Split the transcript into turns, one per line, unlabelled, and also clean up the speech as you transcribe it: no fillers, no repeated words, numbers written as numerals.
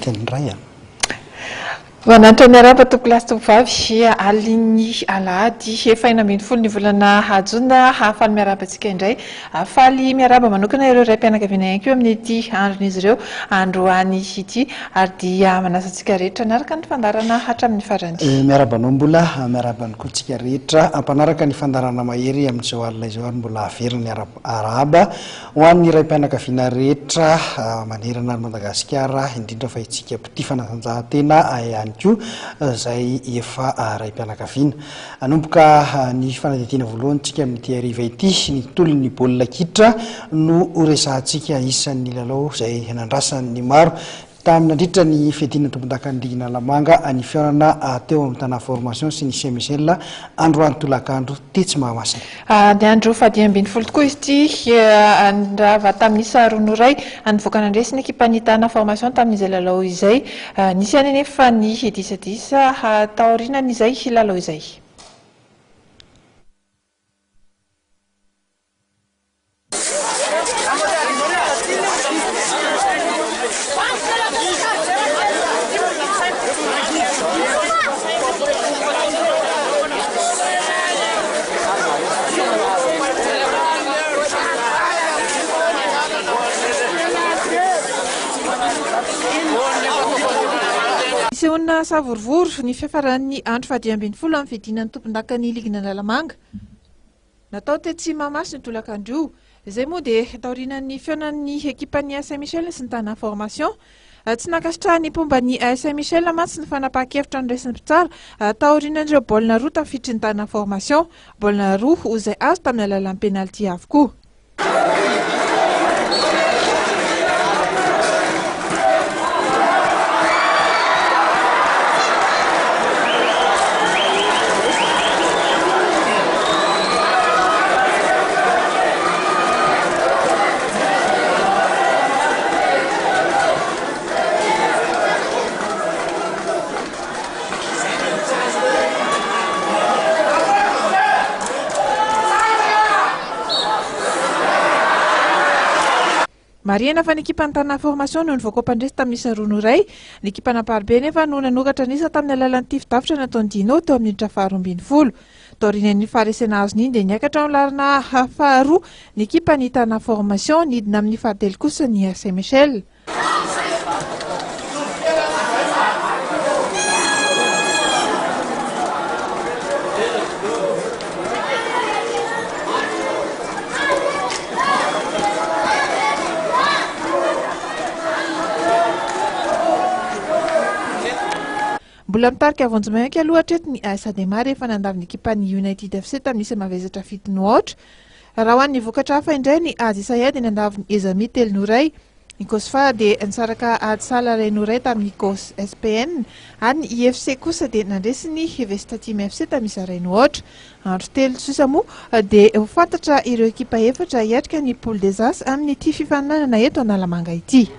Fetin'ny Ray a!
Mananatra miarahaba tompokolahy sy tompovavy, alin'ny alahady faha 16 ny volana jona, faly miarahaba antsika indray. Faly miarahaba manokana ireo raim-pianakaviana ihany koa amin'ity andron'izy ireo androany ity ary dia manasa antsika rehetra hanaraka ny fandaharana hatramin'ny farany.
Miarahaba anao Mbola, miarahaba ny koa antsika rehetra hampanaraka ny fandaharana mahery amin'izao alina izao ary mbola averina ny arahaba Ho an'ny raim-pianakaviana rehetra manerana an'i Madagasikara, indrindra fa isika mpitia fanatanjahantena ihany koa izay efa raim-pianakaviana. Hanomboka ny fanadihadiana voalohany tsika amin'ity hariva ity, ny tolon'ny baolina kitra no horesahantsika, isan'ny lalao izay nandrasan'ny maro. Tamin'ny nandritra ny fiadiana ny tompondakan'ny ligin'Analamanga ny fihaonana teo amin'ny Tana Formation sy ny CMSL androany tolakandro tetsy Mahamasina.
Ny andro faha-15 tokoa izy ity, nirava tamin'ny isa roa noho iray nivoaka nandresy ny ekipan'ny Tana Formation tamin'izay lalao izay. Nisy ihany anefa ny disadisa taorianan'izay lalao izay. Nisehoana savorovoro ny fiafaran'ny andro faha-15 amin'ny fiadiana ny tompondakan'ny ligin'Analamanga. Natao tetsy Mahamasina io tolakandro io. Izay moa dia taorianan'ny fihaonan'ny ekipan'ny AS Saint Michel sy ny Tana Formation. Tsy nankasitrahan'ny mpomba ny AS Saint Michel mantsy ny fanapahan-kevitra noraisin'ny mpitsara taorianan'ireo baolina roa tafiditry ny Tana Formation. Baolina roa izay azo tamin'ny alalan'ny penalty avokoa. Marihina fa ny ekipan'ny Tana Formation no nivoaka ho mpandresy tamin'ny isa roa noho iray. Ny ekipan'Amparibe anefa no nanokatra ny isa tamin'ny alalan'ny tifi-davitra nataon'i Dino teo amin'ny minitra faha-12. Taorian'iny faharesena azony iny dia niakatra ho laharana faharoa ny ekipan'ny Tana Formation, nidina amin'ny fahatelo kosa ny Saint Michel. Mbola mitarika vonjimaika aloha hatreto ny AS Adema rehefa nandavo ny ekipan'ny United FC tamin'ny isa mavesatra fito noho aotra. Raha ho an'ny vokatra hafa indray, ny AS Isaiah dia nandavo ny Ezami telo noho iray. Ny Cosfa dia nisaraka ady sahala iray noho iray tamin'ny Cos SPN ary ny IFC kosa dia nandresy ny Vestatim FC tamin'ny isa iray noho aotra. Andro telo sisa moa dia ho fantatra ireo ekipa efatra hiatrika ny Poule des As amin'ity fifaninanana eto Analamanga ity.